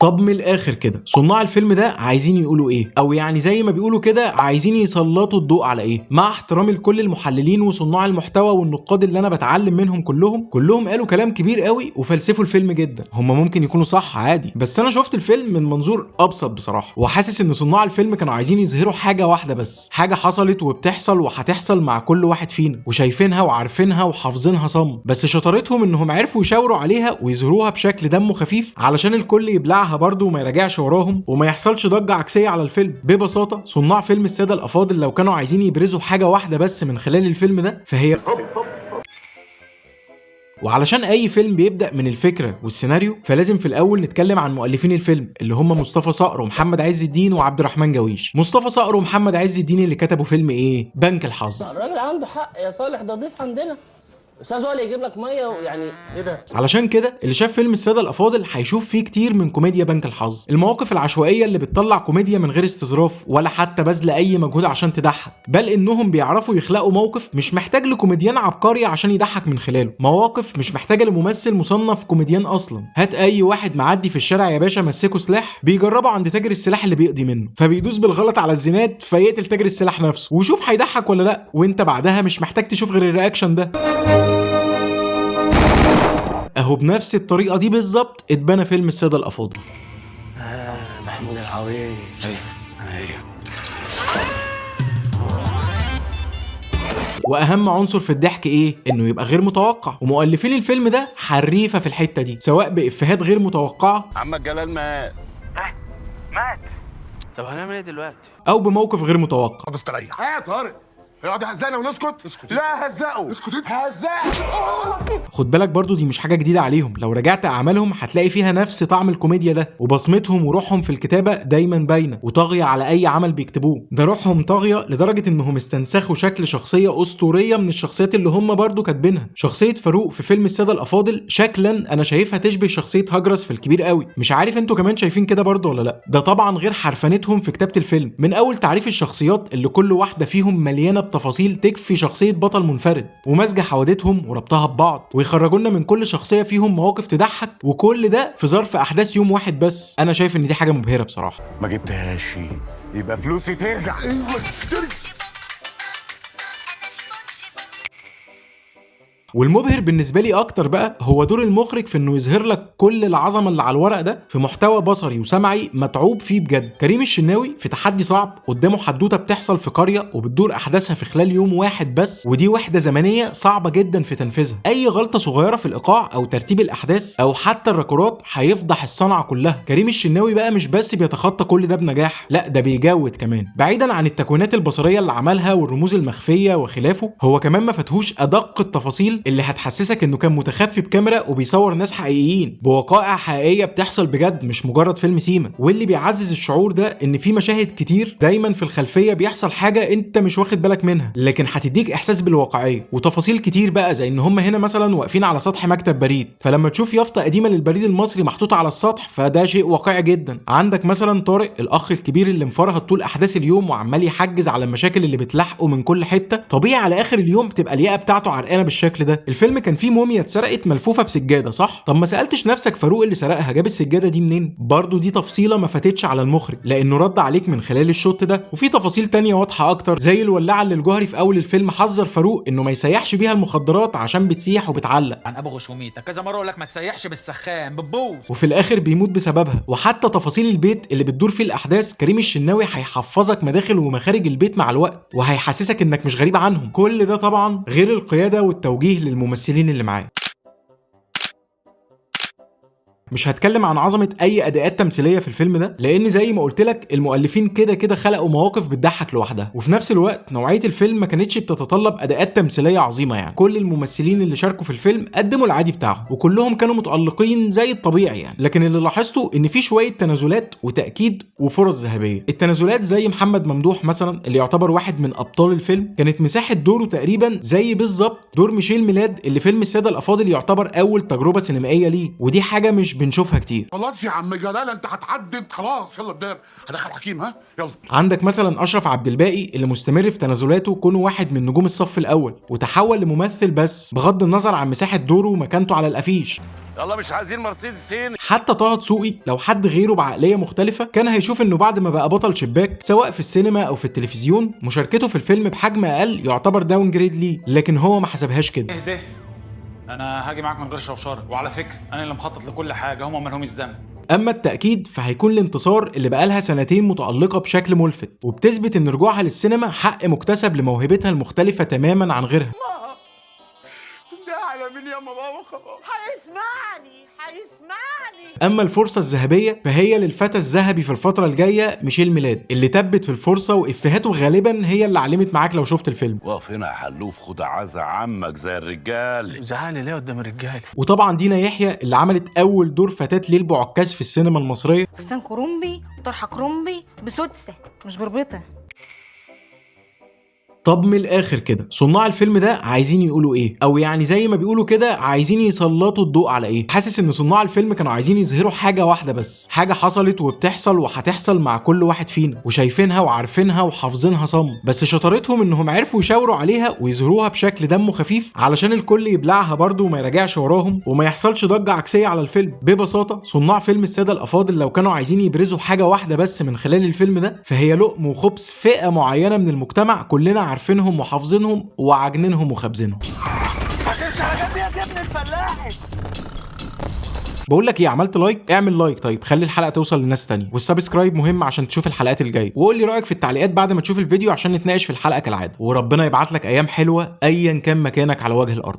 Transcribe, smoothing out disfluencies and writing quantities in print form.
طب من الاخر كده صناع الفيلم ده عايزين يقولوا ايه؟ او يعني زي ما بيقولوا كده عايزين يسلطوا الضوء على ايه؟ مع احترامي لكل المحللين وصناع المحتوى والنقاد اللي انا بتعلم منهم، كلهم قالوا كلام كبير قوي وفلسفوا الفيلم جدا. هم ممكن يكونوا صح عادي، بس انا شفت الفيلم من منظور ابسط بصراحة، وحاسس ان صناع الفيلم كانوا عايزين يظهروا حاجة واحدة بس، حاجة حصلت وبتحصل وهتحصل مع كل واحد فينا، وشايفينها وعارفينها وحافظينها صم، بس شطارتهم انهم عرفوا يشاوروا عليها ويظهروها بشكل دمه خفيف علشان الكل يبلعها برضه وما يراجعش وراهم وما يحصلش ضجه عكسية على الفيلم. ببساطة صناع فيلم السادة الافاضل لو كانوا عايزين يبرزوا حاجة واحدة بس من خلال الفيلم ده فهي، وعلشان اي فيلم بيبدا من الفكرة والسيناريو فلازم في الاول نتكلم عن مؤلفين الفيلم اللي هم مصطفى صقر ومحمد عز الدين وعبد الرحمن جاويش. مصطفى صقر ومحمد عز الدين اللي كتبوا فيلم ايه؟ بنك الحظ. الراجل عنده حق يا صالح، ده ضيف عندنا، استاذ وائل يجيب لك مية ويعني ايه ده؟ علشان كده اللي شاف فيلم السادة الافاضل هيشوف فيه كتير من كوميديا بنك الحظ، المواقف العشوائية اللي بتطلع كوميديا من غير استظراف ولا حتى بذل اي مجهود عشان تضحك، بل انهم بيعرفوا يخلقوا موقف مش محتاج لكوميديان عبقري عشان يضحك من خلاله، مواقف مش محتاجه لممثل مصنف كوميديان اصلا. هات اي واحد معدي في الشارع يا باشا مسكه سلاح بيجربه عند تاجر السلاح اللي بيقضي منه، فبيدوس بالغلط على الزناد فيقتل تاجر السلاح نفسه، وشوف هيضحك ولا لا، وانت بعدها مش محتاج تشوف غير ال reaction ده. اهو بنفس الطريقة دي بالظبط اتبنى فيلم السادة الافاضل. محمود العويل. ايوه. واهم عنصر في الضحك ايه؟ انه يبقى غير متوقع، ومؤلفين الفيلم ده حريفه في الحتة دي، سواء بافيهات غير متوقعه، عمك جلال مات. مات. طب هنعمل ايه دلوقتي؟ او بموقف غير متوقع. طب استريح. ايه يا طارق؟ يقعد يهزقنا ونسكت؟ اسكت. لا هزقه. اسكت انت. هزقه. خد بالك برضو دي مش حاجة جديدة عليهم، لو رجعت اعمالهم هتلاقي فيها نفس طعم الكوميديا ده، وبصمتهم وروحهم في الكتابة دايما باينة وطاغيه على اي عمل بيكتبوه. ده روحهم طاغية لدرجة انهم استنسخوا شكل شخصية اسطورية من الشخصيات اللي هم برضو كاتبينها. شخصية فاروق في فيلم السادة الافاضل شكلا انا شايفها تشبه شخصية هجرس في الكبير قوي، مش عارف انتوا كمان شايفين كده برضو ولا لا. ده طبعا غير حرفنتهم في كتابه الفيلم، من اول تعريف الشخصيات اللي كل واحدة فيهم مليانة بتفاصيل تكفي شخصية بطل منفرد، ومزج حوادثهم وربطها ببعض، ويخرجوا لنا من كل شخصية فيهم مواقف تضحك، وكل ده في ظرف احداث يوم واحد بس. انا شايف ان دي حاجة مبهرة بصراحة. ما جبتهاش يبقى فلوسي ترجع. ايوه ترجع. والمبهر بالنسبة لي اكتر بقى هو دور المخرج في انه يظهر لك كل العظمة اللي على الورق ده في محتوى بصري وسمعي متعوب فيه بجد. كريم الشناوي في تحدي صعب قدامه حدوتة بتحصل في قرية وبتدور احداثها في خلال يوم واحد بس، ودي وحده زمنية صعبة جدا في تنفيذها. اي غلطه صغيرة في الايقاع او ترتيب الاحداث او حتى الراكورات هيفضح الصنعة كلها. كريم الشناوي بقى مش بس بيتخطى كل ده بنجاح، لا ده بيجود كمان. بعيدا عن التكوينات البصرية اللي عملها والرموز المخفيه وخلافه، هو كمان ما فاتهوش ادق التفاصيل اللي هتحسسك انه كان متخفي بكاميرا وبيصور ناس حقيقيين بوقائع حقيقية بتحصل بجد، مش مجرد فيلم سيما. واللي بيعزز الشعور ده ان في مشاهد كتير دايما في الخلفية بيحصل حاجة انت مش واخد بالك منها، لكن هتديك احساس بالواقعيه. وتفاصيل كتير بقى زي ان هم هنا مثلا واقفين على سطح مكتب بريد، فلما تشوف يافطة قديمة للبريد المصري محطوطة على السطح فده شيء واقعي جدا. عندك مثلا طارق الاخ الكبير اللي مفرهد طول احداث اليوم وعمال يحجز على المشاكل اللي بتلاحقه من كل حتة، طبيعي على اخر اليوم بتبقى الياقه بتاعته عرقانه بالشكل ده. الفيلم كان فيه موميا اتسرقت ملفوفه بسجاده، صح؟ طب ما سالتش نفسك فاروق اللي سرقها جاب السجادة دي منين؟ برضو دي تفصيله ما فاتتش على المخرج لانه رد عليك من خلال ال shot ده. وفي تفاصيل تانية واضحة اكتر زي الولاعه اللي الجوهري في اول الفيلم حذر فاروق انه ما يسيحش بيها المخدرات عشان بتسيح وبتعلق عن ابو غشوميته كذا مرة اقول لك ما تسيحش بالسخان بتبوظ، وفي الاخر بيموت بسببها. وحتى تفاصيل البيت اللي بتدور فيه الاحداث كريم الشناوي هيحفظك مداخل ومخارج البيت مع الوقت وهيحسسك انك مش غريب عنهم. كل ده طبعا غير القيادة والتوجيه للممثلين اللي معاه. مش هتكلم عن عظمه اي اداءات تمثيلية في الفيلم ده، لان زي ما قلت لك المؤلفين كده كده خلقوا مواقف بتضحك لوحدها، وفي نفس الوقت نوعية الفيلم ما كانتش بتتطلب اداءات تمثيلية عظيمة. يعني كل الممثلين اللي شاركوا في الفيلم قدموا العادي بتاعهم وكلهم كانوا متالقين زي الطبيعي يعني. لكن اللي لاحظته ان في شوية تنازلات وتاكيد وفرص ذهبية. التنازلات زي محمد ممدوح مثلا اللي يعتبر واحد من ابطال الفيلم، كانت مساحة دوره تقريبا زي بالظبط دور ميشيل ميلاد اللي فيلم السادة الافاضل يعتبر اول تجربه سينمائية ليه، ودي حاجة مش بنشوفها كتير. خلاص يا عم جلال انت هتعدد خلاص، يلا الدار هدخل حكيم. ها يلا. عندك مثلا اشرف عبد الباقي اللي مستمر في تنازلاته كونه واحد من نجوم الصف الاول وتحول لممثل بس بغض النظر عن مساحة دوره ومكانته على الافيش. يلا مش عايزين مرسيدس هنا. حتى طه دسوقي لو حد غيره بعقلية مختلفة كان هيشوف انه بعد ما بقى بطل شباك سواء في السينما او في التلفزيون مشاركته في الفيلم بحجم اقل يعتبر downgrade ليه، لكن هو ما حسبهاش كده. اهدى، انا هاجي معاك من غير شوشرة، وعلى فكرة انا اللي مخطط لكل حاجة، هما مالهمش ذنب. اما التاكيد فهيكون الانتصار اللي بقالها سنتين متالقه بشكل ملفت، وبتثبت ان رجوعها للسينما حق مكتسب لموهبتها المختلفة تماما عن غيرها. ده على مين يا بابا؟ خلاص هيسمعني هيسمعني. اما الفرصة الذهبية فهي للفتى الذهبي في الفترة الجاية ميشيل ميلاد، اللي تبت في الفرصة وافهاته غالبا هي اللي علمت معاك لو شفت الفيلم. واقف هنا يا حلوف، خد عزا عمك زي الرجال. زعلني ليه قدام الرجال؟ وطبعا دينا يحيى اللي عملت اول دور فتاة ليل بعكاز في السينما المصرية. فستان كرومبي وطرحه كرومبي بسدسه مش بربطه. طب من الاخر كده صناع الفيلم ده عايزين يقولوا ايه؟ او يعني زي ما بيقولوا كده عايزين يسلطوا الضوء على ايه؟ حاسس ان صناع الفيلم كانوا عايزين يظهروا حاجة واحدة بس، حاجة حصلت وبتحصل وهتحصل مع كل واحد فينا وشايفينها وعارفينها وحافظينها صم، بس شطارتهم انهم عرفوا يشاوروا عليها ويظهروها بشكل دمه خفيف علشان الكل يبلعها برضه وما يراجعش وراهم وما يحصلش ضجه عكسية على الفيلم. ببساطة صناع فيلم السادة الافاضل لو كانوا عايزين يبرزوا حاجة واحدة بس من خلال الفيلم ده فهي لقم وخبز فئة معينة من المجتمع كلنا عارفينهم وحافظينهم وعاجنينهم وخابزينهم. هتمشي على جنب يا ابن الفلاح. بقول لك ايه، عملت like؟ اعمل like طيب، خلي الحلقة توصل لناس تانية، وال subscribe مهم عشان تشوف الحلقات الجاية، وقول لي رايك في التعليقات بعد ما تشوف الفيديو عشان نتناقش في الحلقة كالعادة، وربنا يبعت لك ايام حلوة ايا كان مكانك على وجه الارض.